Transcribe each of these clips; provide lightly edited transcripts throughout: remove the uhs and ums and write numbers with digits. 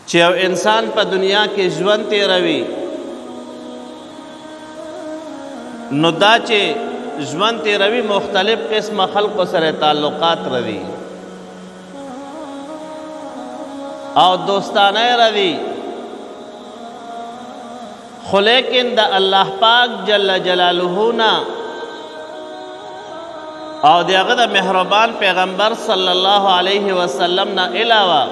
چې یو انسان په دنیا کې ژوند تیروي، نو دا چې ژوند تیروي مختلف قسمه خلقو سره تعلقات روي او دوستانه روي، خو لیکن د الله پاک جل جلاله نه او د هغه د مهربان پیغمبر صلی الله علیه وسلم نه علاوه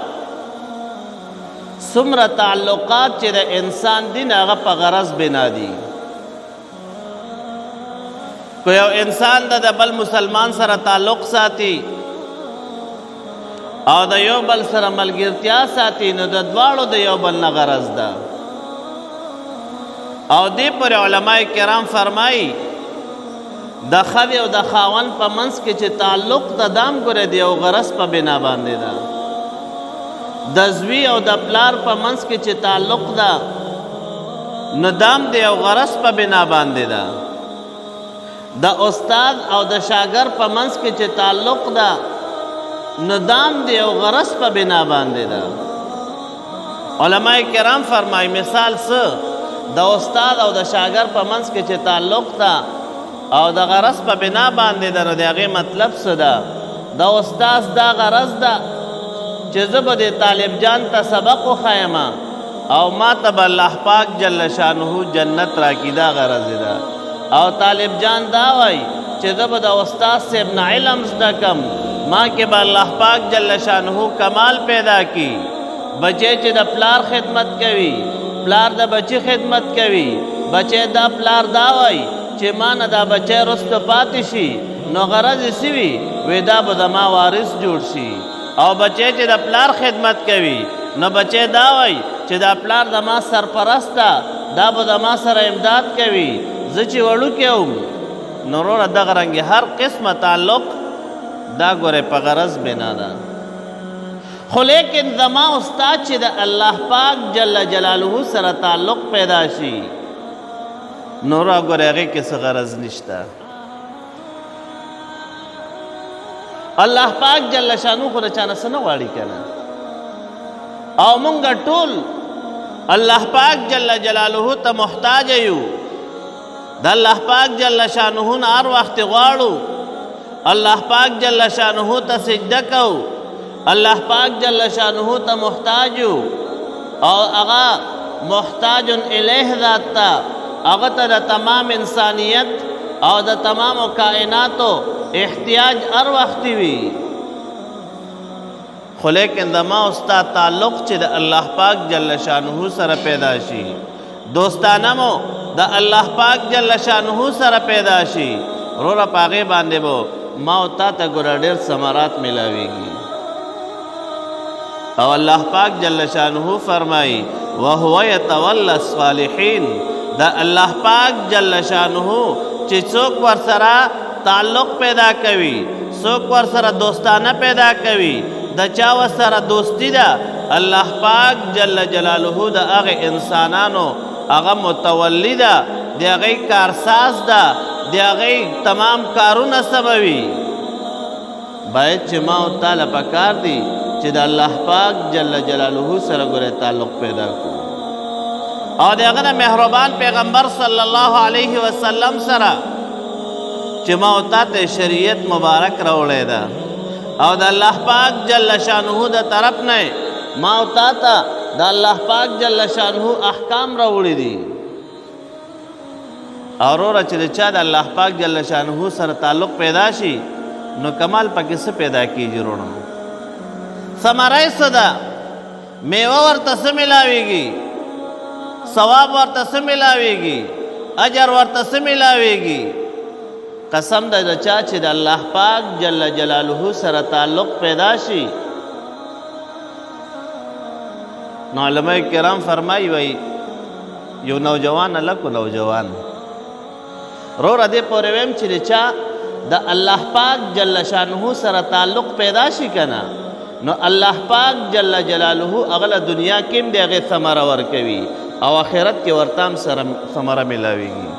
څومره تعلقات چې د انسان دین هغه په غرض بنا دي. که یو انسان د بل مسلمان سره تعلق ساتي او د یو بل سره ملګرتیا ساتي، نو د دواړو د یو بل نه غرض ده. او دې پر علماء کرام فرمایي د ښځې او د خاوند په منځ کې چې تعلق د دام ګوره د یو غرض په بنا باندې ده، د زوی او د پلار په منځ کې چې تعلق ده نو دام د یو غرض په بنا باندې ده، د استاد او د شاګر په منځ کې چې تعلق ده نو دام د یو غرض په بنا باندې ده. علماء کرام فرمایي مثال څه د استاد او د شاګر په منځ کې چې تعلق ده او د غرض په بنا باندې ده، نو د هغې مطلب څه ده؟ د استاد دا غرض ده چې زه به دې طالب جان ته سبق وښایم او ما ته به الله پاک جل شانه جنت راکړي، دا غرض ده. او طالب جان دا وایي چې زه به د استاد صاحب نه علم زده کم، ما کې به الله پاک جل شانه کمال پیدا کړي. بچی چې د پلار خدمت کوي، پلار د بچی خدمت کوي، بچی دا پلار دا وایي چې ما نه دا بچی رستو پاتې شي، نو غرض یې څه وي؟ وی دا به زما وارث جوړ شي. او بچی چې د پلار خدمت کوي، نو بچی دا وایي چې دا پلار زما سرپرست ده، دا به زما سره امداد کوي، زه چې وړوکی وم. نو وروره دغه رنګې هر قسمه تعلق دا ګورې په غرض بنا ده. خو لیکن زما او ستا چې د الله پاک جل جلاله سره تعلق پیدا شي، نو وروره ګورې هغې کې څه غرض نشته. الله پاک جل شانو خو د چا نه څه نه غواړي که نه، او مونږ ټول الله پاک جل جلاله ته محتاج یو. د الله پاک جل شانه نه هر وخت غواړو، الله پاک جل شانه ته سجده کوو، الله پاک جل شانه ته محتاج یو، او هغه محتاج الیه ذات ته، هغه ته د تمام انسانیت او د تمامو کائناتو احتیاج هر وخت وي. خو لیکن د ما او ستا تعلق چې د الله پاک جل شانه سره پیدا شي، دوستانه مو د الله پاک جل شانه سره پیدا شي، وروره په هغې باندې به ما او تا ته ګوره ډېر ثمرات میلاویږي. او الله پاک جل شانه فرمایي وهو یتولی الصالحین، د الله پاک جل شانه چې څوک ورسره تعلق پیدا کوي، څوک ورسره دوستانه پیدا کوي، د چا ورسره دوستی ده، الله پاک جل جلاله د هغه انسانانو هغه متولی ده، د هغې کارساز ده، د هغې تمام کارونه سموي. باید چې ما او تا له پکار دي چې د الله پاک جل جلاله سره ګورې تعلق پیدا کړو، او د هغه د مهربان پیغمبر صلی الله علیه وسلم سره چې ما او تا ته شریعت مبارک راوړی ده، او د الله پاک جل شانه د طرف نه ما او تا ته د الله پاک جل شانه احکام راوړي دي. او وروره چې د چا د الله پاک جل شانه سره تعلق پیدا شي، نو کمال پکې څه پیدا کېږي؟ وروڼه ثمره یې څه ده؟ میوه ورته څه میلاویږي؟ ثواب ورته څه میلاویږي؟ اجر ورته څه میلاویږي؟ قسم ده د چا چې د الله پاک جل جلاله سره تعلق پیدا شي، نو علماء کرام فرمایي وایي یو نوجوان هلک و، نوجوان وروره دې پورې وایم چې د چا د الله پاک جل شانه سره تعلق پیدا شي که نه، نو الله پاک جل جلاله هغه له دنیا کې هم د هغې ثمره ورکوي او آخرت کې ورته هم سره ثمره میلاویږي.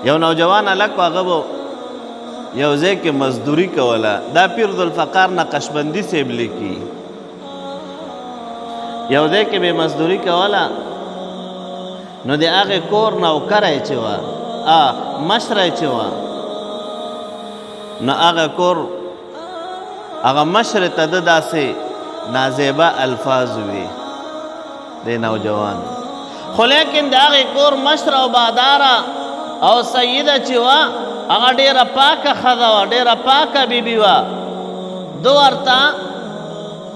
یو نوجوان هلک و، هغه به یو ځای کې مزدوري کوله. دا پیر ذوالفقار نقشبندي صاحب لیکي. یو ځای کې به مزدوري کوله، نو د هغې کور نوکره یې چې وه، مشره یې چې وه، نو هغه کور هغه مشر ته د داسې نازیبه الفاظ وي دی نوجوان. خو لیکن د هغې کور مشر او باداره او سیده چې وه، هغه ډېره پاکه ښځه وه، ډېره پاکه بیبي وه. ده ورته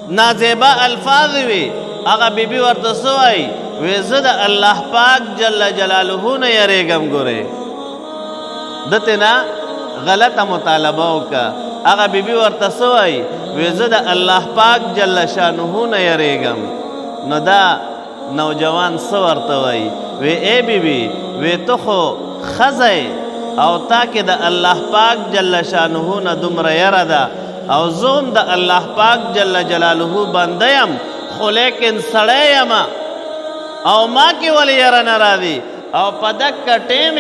نازیبه الفاظ وي. هغه بیبي ورته څه وایي؟ وی زه د الله پاک جل جلاله نه یریږم. ګورې ده ترې نه غلطه مطالبه وکړه. هغه بیبي ورته څه وایي؟ وی زه د الله پاک جل شانه نه یریږم. نو دا نوجوان څه ورته وایي؟ وی ای بیبي، وی ته خو ښځه او تا کې د الله پاک جل شانه نه دومره یره ده، او زه هم د الله پاک جل جلاله بنده یم، خو لیکن سړی یم او ما کې ولې یره نه راځي؟ او په دکه ټیم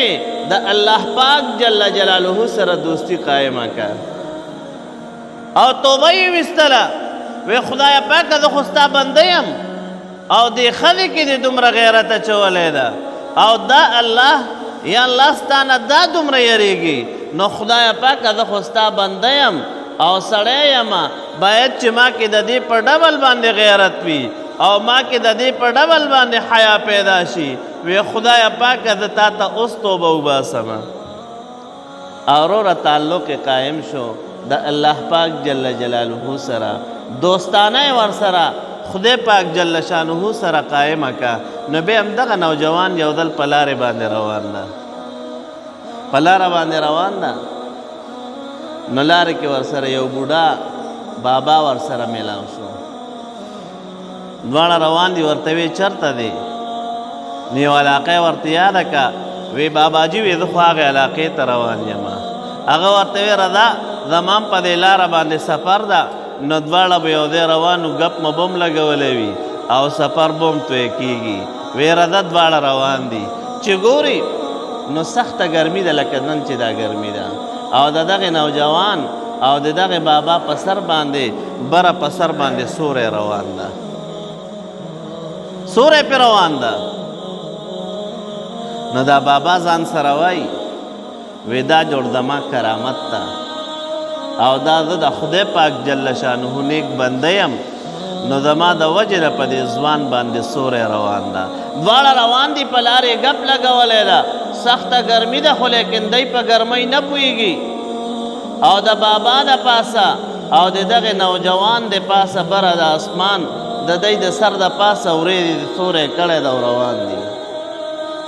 د الله پاک جل جلاله سره دوستی قایمه که او توبه یې ویستله. وی خدای پاکه زه خو ستا بنده یم او دې ښځې کې دې دومره غیرت اچولی ده، او دا الله یا الله ستا نه دا دومره یریږي، نو خدای پاکه زه خو ستا بنده یم او سړی یم، باید چې ما کې د دې په ډبل باندې غیرت وي او ما کې د دې په ډبل باندې حیا پیدا شي. وی خدای پاکه زه تا ته اوس توبه وباسم. وروره تعلق قایم شو د الله پاک جل جلاله سره، دوستانه یې ورسره خدای پاک جل شانه سره قایمه که. نو بیا همدغه نوجوان یو ځل په لارې باندې روان ده، په لاره باندې روان ده، نو لارې کې ورسره یو بوډا بابا ورسره میلاو شو. دواړه روان دي، ورته وی چرته دی؟ نو یو علاقه یې ورته یاده که. وی باباجي، وی زه خو هغې علاقې ته روان یم. هغه ورته وی رضا زما هم په دې لاره باندې سفر ده. نو دواړه به یو ځای روان وو، ګپ مو به هم لګولی وي او سفر به هم توی کېږي. وی رضا دواړه روان دي، چې ګوري نو سخته ګرمي ده، لکه نن چې دا ګرمي ده، او د دغه نوجوان او د دغه بابا په سر باندې بره په سر باندې سوری روان ده، سوری پې روان ده. نو دا بابا ځان سره وایي وی دا جوړ زما کرامت ده، او دا زه د خدای پاک جل شانه نیک بنده یم، نو زما د وجې نه په دې ځوان باندې سوری روان ده. دواړه روان دي، په لارې ګپ لګولی ده، سخته ګرمي ده، خو لیکن دی په ګرمۍ نه پوهېږي. او د بابا د پاسه او د دغه نوجوان د پاسه بره د اسمان د دی د سر د پاسه ورېځې سوری کړی ده او روان دي.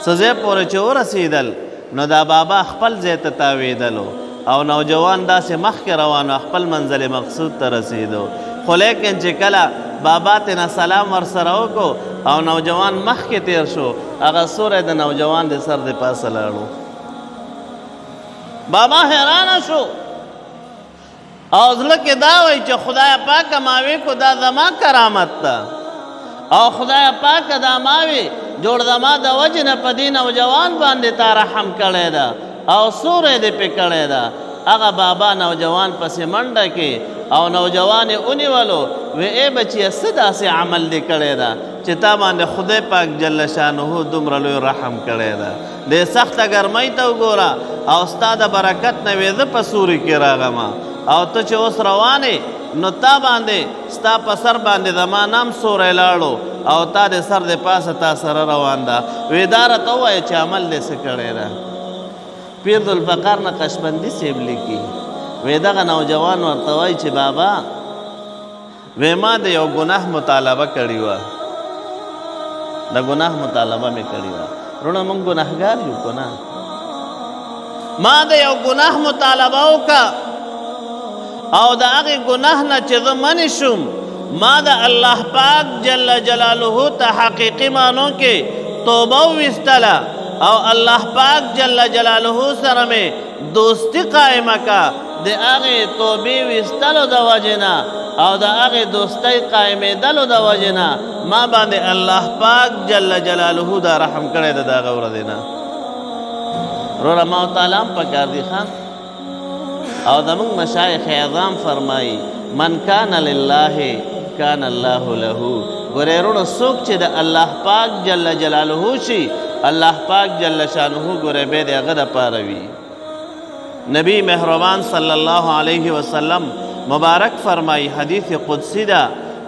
څه ځای پورې چې ورسېدل، نو دا بابا خپل ځای ته تاوېدلو او نوجوان داسې مخکې روان و، خپل منزل مقصود ته رسېدو. خو لیکن چې کله بابا تېنه سلام ورسره وکړو او نوجوان مخکې تیر شو، هغه سوری د نوجوان د سر د پاسه لاړو. بابا حیرانه شو او زړه کې دا وایي چې خدای پاکه ما وی کو دا زما کرامت ده، او خدای پاکه دا ما وی جوړ زما د وجې نه په دې نوجوان باندې تا رحم کړی ده او سوری دې پې کړی ده. هغه بابا نوجوان پسې منډه کې او نوجوان یې ونیولو. وی ای بچیه، څه داسې عمل دې کړی ده چې تا باندې خدای پاک جل شانه دومره لوی رحم کړی ده؟ دې سخته ګرمۍ ته وګوره او ستا د برکت نه وې زه په سوري کې راغمه، او ته چې اوس روان یې نو تا باندې ستا په سر باندې زما نام سوری لاړو او تا د سر د پاسه تا سره روان ده. وی دا راته ووایه چې عمل دې څه کړی ده؟ پیر ذوالفقار نقشبندي صاحب لیکي، وی دغه نوجوان ورته وایي چې بابا، وی ما د یو ګناه مطالبه کړې وه، د ګناه مطالبه مې کړې وه. وروڼه موږ ګناهګار یو که نه؟ ما د یو ګناه مطالبه وکړه او د هغې ګناه نه چې زه منې شوم، ما د الله پاک جل جلاله ته حقیقي معنو کې توبه وویستله او الله پاک جل جلاله سره مې دوستی قایمه که. د هغې توبې ویستلو د وجې نه او د هغې دوستۍ قایمېدلو د وجې نه ما باندې الله پاک جل جلاله دا رحم کړی ده د هغه ورځې نه. وروره ما او تعالی هم پکار دي ښه. او زموږ مشایخ عظام فرمایي من کان لله کان الله له. ګورې وروڼو، څوک چې د الله پاک جل جلاله شي، الله پاک جل شانه ګورې به د هغه دپاره وي. نبی مهربان صلی الله علیه وسلم مبارک فرمایي، حدیث قدسی ده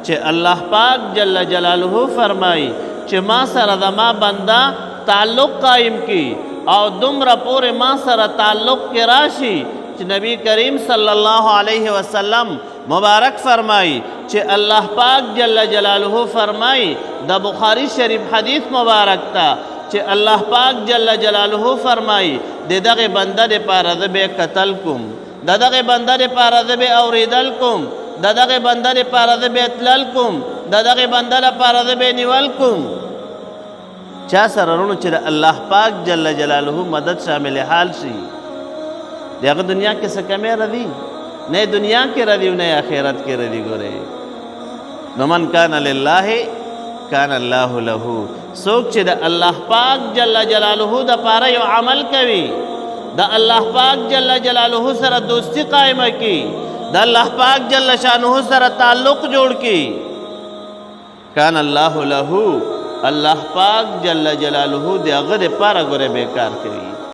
چې الله پاک جل جلاله فرمایي چې ما سره د ما بنده تعلق قائم کی او دومره پورې ما سره تعلق کې راشي چې نبی کریم صلی الله علیه وسلم مبارک فرمایي چې الله پاک جل جلاله فرمایي، د بخاری شریف حدیث مبارک ته چې الله پاک جل جلاله فرمایي، د دغه بنده دپاره زه به قتل کوم، د دغه بنده دپاره زه به اورېدل کوم، د دغه بنده دپاره زه به تلل کوم، د دغه بنده لپاره زه به نیول کوم. چا سره وروڼو چې د الله پاک جل جلاله مدد شامل حال شي، د هغه دنیا کې څه کمی راځي؟ نه دنیا کې راځي او نه آخرت کې راځي. ګورئ نو، من کان لله کان الله له. څوک چې د الله پاک جل جلاله د پاره یو عمل کوي، د الله پاک جل جلاله سره دوستی قائمه کی، د الله پاک جل شانه سره تعلق جوړ کی، کان الله له، الله پاک جل جلاله د هغه دپاره ګوره بیکار کوي.